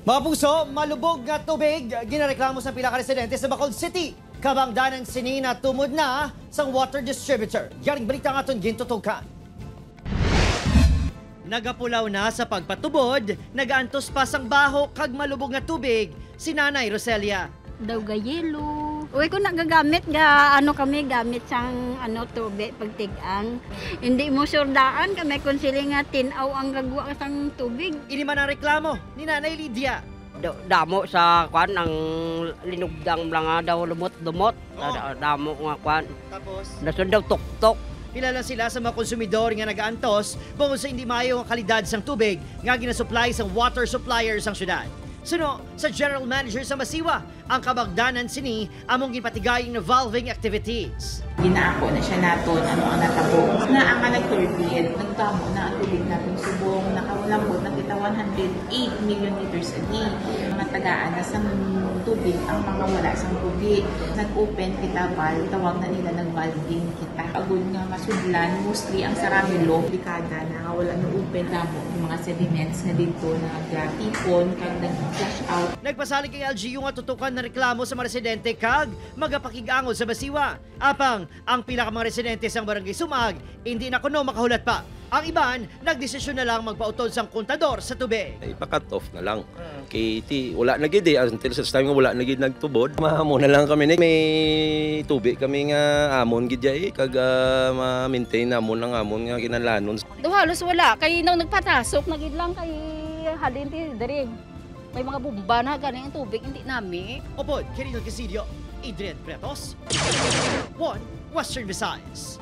Mga puso, malubog nga tubig, ginareklamo sa pila ka residente sa Bacolod City. Kabangdanan sini na tumod na sang water distributor. Yaring balita nga aton gintutukan. Nagapulaw na sa pagpatubod, nagaantos pa sang baho kag malubog nga tubig si Nanay Roselia. Daw ga yelo. Uy, kung nagagamit ga ano kami gamit sang ano tubig pagtig-ang. Hindi mo surdaan kami kung sila nga tinaw ang gagwa sang tubig. Ini man ang reklamo ni Nanay Lydia. Damo sa kwan ang linugdang lang nga daw lumot-lumot. Oo. Damo nga kwan. Tapos, Nasun daw tuktok. pila lang sila sa mga konsumidor nga nagaantos bungod sa hindi maayo ang kalidad sang tubig nga ginasupply sang water supplier sang syudad. Suno sa general manager sa Masiwa, ang kabagdanan sini among gipatigayong na valving activities. Ginaako na siya naton ano ang natabo. Na ang nag-turbid, nagtamo na ang tubig natin subong, nakalambot na kita 108 million liters a day. Matagaan na sa tubig ang mga wala sang tubig. Nag-open kita valve, tawag na nila nag-valving kita. Agud nga masudlan, mostly ang sa Ramilo, dekada na wala na open damo ng mga sediments nga dito nagtipon kag nag-flush out. Nagpasalig ang LGU nga tutukan na reklamo sa mga residente kag magapakig-angod sa Masiwa. Apang ang pila ka mga residente sang Barangay Sumag hindi na kuno makahulat pa. Ang iban nagdesisyon na lang magpautod sang kontador sa tubig. Ipa-cut off na lang. Kay ti wala na gid eh until such time nga wala na gid nagtubod. Mahamo na lang kami ni may tubig kami nga amon gid eh kag ma-maintain namon ang amon nga kinahanglanon. Do halos wala kay nang nagpatasok na gid lang kay halin ti diri. May mga bomba na galing ang tubig hindi nami. Upod, Kirino Casillo, Adrian Pretos, 1 Western Visayas.